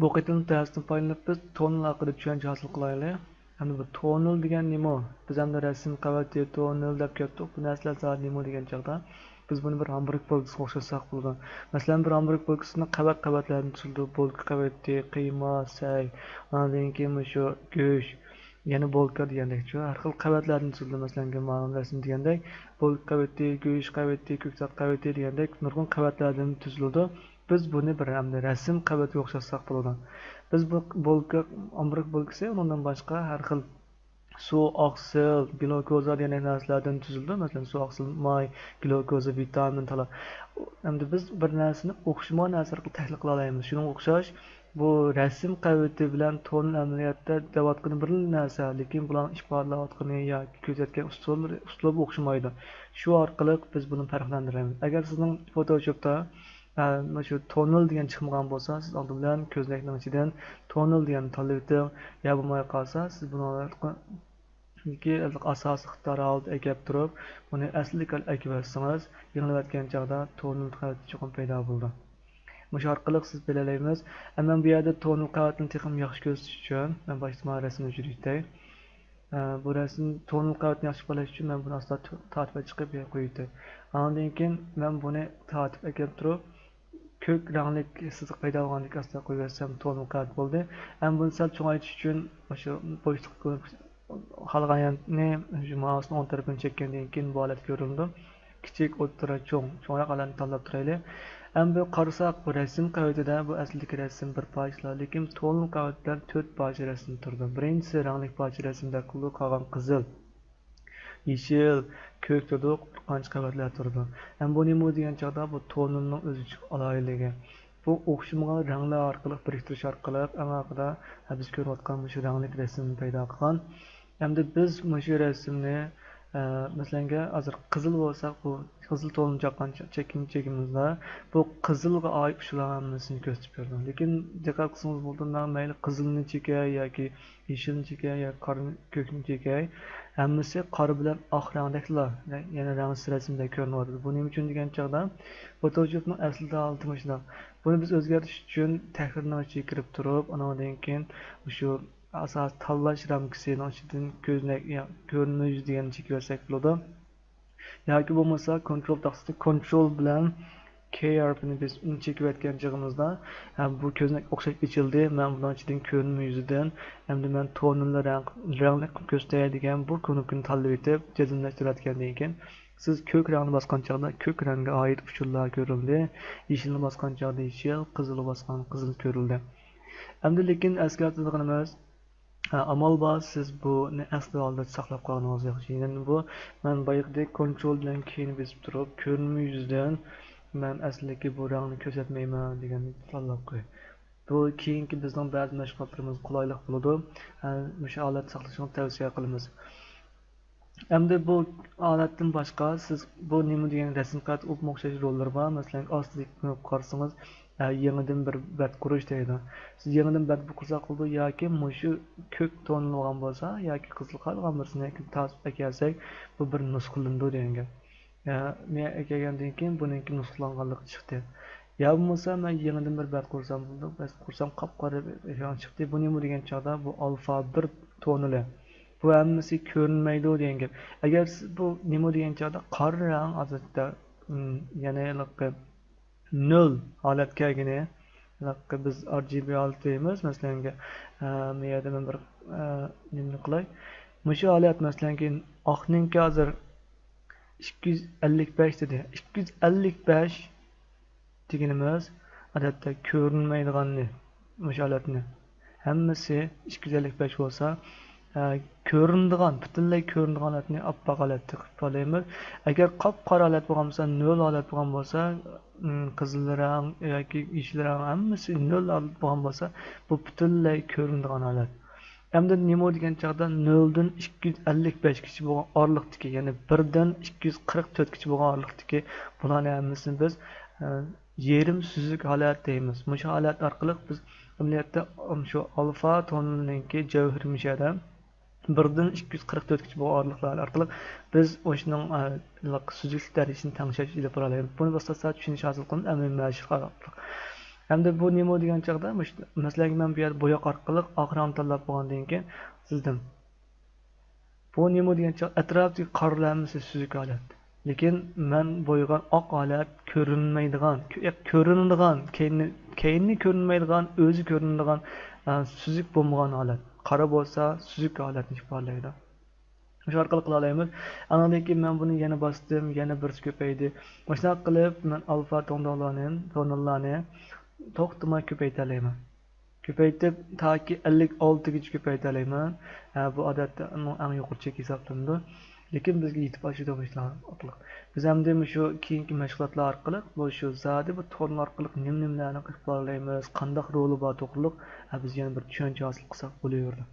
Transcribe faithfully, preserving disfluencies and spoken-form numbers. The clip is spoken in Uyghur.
بۇ قېتىملىق دەرستىن پايدىلىنىپ بىز تونېل ھەققىدە چۈشەنچە ھاسىل قىلايلى. ئەمدى بۇ تونېل دېگەن نېمە؟ بىز ئەمدى رەسىم قەۋىتى، تونېل دەپ كەتتۇق. بۇ نەرسىلەر زادى نېمە دېگەن چاغدا، بىز بۇنى بىر ھامبۇرگ بولكىسىغا ئوخشاتساق بولىدۇ. مەسىلەن، بىر ھامبۇرگ بولكىسىنى قەۋەت-قەۋەتلەردىن تۈزۈلىدۇ. بولكا قەۋىتى، قىيما، سەي، ئاندىن كېيىن مۇشۇ گۆش، يەنە بولكا دېگەندەكچۇ، ھەر خىل قەۋەتلەردىن تۈزۈلىدۇ. مەسىلەن، مانا رەسىم دېگەندەك، بولكا قەۋىتى، گۆش قەۋىتى، كۆكتات قەۋىتى دېگەندەك نۇرغۇن قەۋەتلەردىن تۈزۈلىدۇ. بىز بۇنى بىر ئەمدى رەسىم قەۋىتىگە ئوخشاتساق بولىدۇ. بىز بۇ بولكا، ئامبۇرك بولكىسى، ئۇنىڭدىن باشقا ھەر خىل سۇ، ئاقسىل، گلۇكوزا دېگەندەك نەرسىلەردىن تۈزۈلىدۇ. مەسىلەن، سۇ، ئاقسىل، ماي، گلۇكوزا، ۋىتامىن، تالا. ئەمدى بىز بىر نەرسىنى ئوخشىمىغان نەرسە ئارقىلىق تەھلىل قىلالايمىز. شۇنىڭغا ئوخشاش، بۇ رەسىم قەۋىتى بىلەن تونېل ئەمەلىيەتتە دەۋاتقىنى بىر نەرسە، لېكىن بۇلارنىڭ ئىپادىلەۋاتقىنى ياكى كۆرسەتكەن ئۇسۇللىرى، ئۇسلۇبى ئوخشىمايدۇ. شۇ ئارقىلىق بىز بۇنى پەرقلەندۈرىمىز. ئەگەر سىزنىڭ فوتوشوپتا، ئە، مۇشۇ تونېل دېگەن چىقمىغان بولسا، سىز ئالدى بىلەن كۆزنەكنىڭ ئىچىدىن تونېل دېگەننى تاللىۋېتىڭ. يا بولماي قالسا، سىز بۇنىڭ ئاساسلىق ئىختىيار ھالىتىگە ئەكەپ تۇرۇپ، بۇنى ئەسلىدىكى ھالەتكە ئەكىۋەتسىڭىز، يېڭىلىۋەتكەن چاغدا تونېل قەۋىتى چوقۇم پەيدا بولىدۇ. مۇشۇ ئارقىلىق سىز بىلەلەيمىز. ئەمما بۇ يەردە تونېل قەۋىتىنى تېخىمۇ ياخشى كۆرسىتىش ئۈچۈن، مەن باشتا مانا رەسىمنى ئۆچۈرۈۋېتەي. ئە، بۇ رەسىم تونېل قەۋىتىنى ياخشى ئىپادىلەش ئۈچۈن مەن بۇنى ئاستا تو-، تارتىپ چىقىپ يەنە قويۇۋېتەي. ئاندىن كېيىن مەن بۇنى تارتىپ ئەكەپ تۇرۇپ، كۆك رەڭلىك سىزىق پەيدا بولغاندىن كېيىن ئاستا قويۇۋەتسەم تونېل قەۋىتى بولدى. ئەمما بۇنى سەل چوڭايتىش ئۈچۈن مۇشۇ بوشلۇق خالىغان يەرنى، مۇشۇ مائۇسنىڭ ئوڭ تەرىپىنى چەككەندىن كېيىن بۇ ھالەت كۆرۈنىدۇ. كىچىك، ئوتتۇرا، چوڭ، چوڭراق ھالەتنى تاللاپ تۇرايلى. ئەمدى قارىساق، بۇ رەسىم قەۋىتىدە بۇ ئەسلىدىكى رەسىم بىر پارچىلا، لېكىن تونېل قەۋىتىدە تۆت پارچە رەسىم تۇرىدۇ. بىرىنچىسى رەڭلىك پارچە رەسىمدە قىلىدۇ، قالغان قىزىل، يېشىل، كۆك تۇرىدۇ، بىر قانچە قەۋەتلەر تۇرىدۇ. ئەمما بۇ نېمە دېگەن چاغدا بۇ تونېلنىڭ ئۆزىچە ئالاھىدىلىكى. بۇ ئوخشىمىغان رەڭلەر ئارقىلىق بىرىكتۈرۈش ئارقىلىق ئەڭ ئاخىرىدا، ھە، بىز كۆرۈۋاتقان مۇشۇ رەڭلىك رەسىمنى پەيدا قىلغان. ئەمدى بىز مۇشۇ رەسىمنى، ئە، مەسىلەنگە، ھازىر قىزىل بولساق، بۇ قىزىل تونېل چاققان چە-، چەككەن چېكىمىزدا بۇ قىزىلغا ئائىت ئۇچۇرلارنىڭ ھەممىسىنى كۆرسىتىپ بېرىدۇ. لېكىن دىققەت قىلسىڭىز بولىدۇ، مەن مەيلى قىزىلنى چېكەي ياكى يېشىلنى چېكەي ياكى قارا كۆكنى چېكەي، ھەممىسى قارا بىلەن ئاق رەڭدەكلا، يەنى رەڭسىز رەسىمدە كۆرۈنۈۋاتىدۇ. بۇ نېمە ئۈچۈن دېگەن چاغدا، فوتوشوپنىڭ ئەسلىدە ھالىتى مۇشۇنداق. بۇنى بىز ئۆزگەرتىش ئۈچۈن تەھرىرنىڭ ئىچىگە كىرىپ تۇرۇپ، ئانىڭدىن كېيىن مۇشۇ ئاساسىي تاللاش رامكىسىنىڭ ئىچىدىن كۆزنەك، يا-، كۆرۈنمە يۈزى دېگەننى چېكىۋەتسەك بولىدۇ. ياكى بولمىسا كونترول تاختىسىنى كونترول بىلەن كەي ھەرپىنى بېسىپ ئۇنى چېكىۋەتكەن چېغىمىزدا، ھە، بۇ كۆزنەك ئوخشاش ئېچىلدى. مەن بۇنىڭ ئىچىدىن كۆرۈنمە يۈزىدىن، ئەمدى مەن تونېلنى رەڭ، رەڭلىك قىلىپ كۆرسىتەي دېگەن بۇ كۇنۇپكىنى تاللىۋېتىپ جەزملەشتۈرۈۋەتكەندىن كېيىن، سىز كۆك رەڭنى باسقان چاغدا كۆك رەڭگە ئائىت ئۇچۇرلار كۆرۈلدى. يېشىلنى باسقان چاغدا يېشىل، قىزىلغا باسقان قىزىل كۆرۈلدى. ئەمدى لېكىن ئەسكەرتىدىغىنىمىز، ھە، ئامال بار، سىز بۇنى ئەسلى ھالدا ساقلاپ قالغىنىڭىز ياخشى. يەنى بۇ، مەن بايىقىدەك كونترول بىلەن كېينى بېسىپ تۇرۇپ، كۆرۈنمە يۈزىدىن مەن ئەسلىدىكى بۇ رەڭنى كۆرسەتمەيمەن دېگەننى تاللاپ قوي. بۇ كېيىنكى بىزنىڭ بەزى مەشغۇلاتلىرىمىزغا قولايلىق بولىدۇ. ھە، مۇشۇ ھالەتتە ساقلىشىڭىزنى تەۋسىيە قىلىمىز. ئەمدى بۇ ھالەتتىن باشقا، سىز بۇ نېمە دېگەن رەسىم قەۋىتى ئوپمۇ ئوخشاش روللىرى بار. مەسىلەن، ئاستىدىكى كۇنۇپكىغا قارىسىڭىز، ئە، يېڭىدىن بىر بەت قۇرۇش دەيدۇ. سىز يېڭىدىن بەت قۇرساق بولىدۇ ياكى مۇشۇ كۆك تونېل بولغان بولسا ياكى قىزىل قالغان بىرسىنى تارتىپ ئەكەلسەك، بۇ بىر نۇسخىلىنىدۇ دېگەن گەپ. يا، مەن ئەكەلگەندىن كېيىن بۇنىڭكى نۇسخىلانغانلىقى چىقتى. يا بولمىسا مەن يېڭىدىن بىر بەت قۇرسام بولىدۇ، بەت قۇرسام قاپقارا ئېكران چىقتى. بۇ نېمە دېگەن چاغدا بۇ ئالفا بىر تونېلى. بۇ ھەممىسى كۆرۈنمەيدۇ دېگەن گەپ. ئەگەر سىز بۇ نېمە دېگەن چاغدا قارا رەڭ ئادەتتە، ئىم، يەنى ھېلىقى نۆل ھالەتكە كەلگىنى، ھېلىقى بىز ئار جى بى ھالىتى دەيمىز، مەسىلەنگە، ئە، بۇ يەردە مەن بىر، ئە، نېمىنى قىلاي. مۇشۇ ھالەت، مەسىلەنكى، ئاقنىڭكى ھازىر ئىككى يۈز ئەللىك بەش دېدى. ئىككى يۈز ئەللىك بەش دېگىنىمىز، ئادەتتە كۆرۈنمەيدىغاننى، مۇشۇ ھالەتنى. ھەممىسى ئىككى يۈز ئەللىك بەش بولسا، ئە، كۆرۈنىدىغان، پۈتۈنلەي كۆرۈنىدىغان ھالەتنى ئاپئاق ھالەتتە قىلىپ ئىپادىلەيمىز. ئەگەر قاپقارا ھالەت بولغان بولسا، نۆل ھالەت بولغان بولسا، ئىم، قىزىل رەڭ ياكى يېشىل رەڭ ھەممىسى نۆل ھالەت بولغان بولسا، بۇ پۈتۈنلەي كۆرۈنىدىغان ھالەت. ئەمدى نېمە دېگەن چاغدا نۆلدىن ئىككى يۈز ئەللىك بەشكىچە بولغان ئارىلىقتىكى، يەنى بىردىن ئىككى يۈز قىرىق تۆتكىچە بولغان ئارىلىقتىكى بۇلارنى ھەممىسىنى بىز، ئە، يېرىم سۈزۈك ھالەت دەيمىز. مۇشۇ ھالەت ئارقىلىق بىز ئەمەلىيەتتە، ئم، شۇ ئالفا تونېلنىڭكى جەۋھىرى مۇشۇ يەردە بىردىن ئىككى يۈز قىرىق تۆتكىچە بولغان ئارىلىقلار ئارقىلىق بىز ئوشۇنىڭ، ئە، سۈزۈكلۈك دەرىجىسىنى تەڭشەش ئېلىپ بارالايمىز. بۇنى بىز تاسا چۈشىنىش ھاسىل قىلىمىز ئەمەلىي مەشىق ئارقىلىق. ھەمدە بۇ نېمو دېگەن چاغدا، مۇشۇ، مەسىلەن، مەن بۇ يەردە بوياق ئارقىلىق ئاخىرىنى تاللاپ بولغاندىن كېيىن سىزدىم. بۇ نېمو دېگەن چاغ ئەتراپتىكى قارىلار ھەممىسى سۈزۈك ھالەت. لېكىن مەن بويىغان ئاق ھالەت كۆرۈنمەيدىغان، كۆ-، كۆرۈنىدىغان، كەينى، كەينى كۆرۈنمەيدىغان، ئۆزى كۆرۈنىدىغان، ئە، سۈزۈك بولمىغان ھالەت. قارا بولسا سۈزۈك ھالەتنى ئىپادىلەيدۇ. مۇشۇ ئارقىلىق قىلالايمىز. ئاندىن كېيىن مەن بۇنى يەنە باستىم، يەنە بىرسى كۆپەيدى. مۇشۇنداق قىلىپ مەن ئالفا تونلارنى، تونلارنى توختىماي كۆپەيتەلەيمەن. كۆپەيتىپ تاكى ئەللىك ئالتىگىچە كۆپەيتەلەيمەن. ھە، بۇ ئادەتتە ئەڭ يۇقىرى چەك ھېسابلىنىدۇ. لېكىن بىزگە يېتىپ ئاشىدۇ مۇشۇلار ئارقىلىق. بىز ئەمدى مۇشۇ كېيىنكى مەشغۇلاتلار ئارقىلىق، بۇ شۇ زادى بۇ تون ئارقىلىق نېمە-نېمىلەرنى قىلىپ بارالايمىز، قانداق رولى بار توغرۇلۇق، ھە، بىز يەنە بىر چۈشەنچە ھاسىل قىلساق بولۇۋېرىدۇ.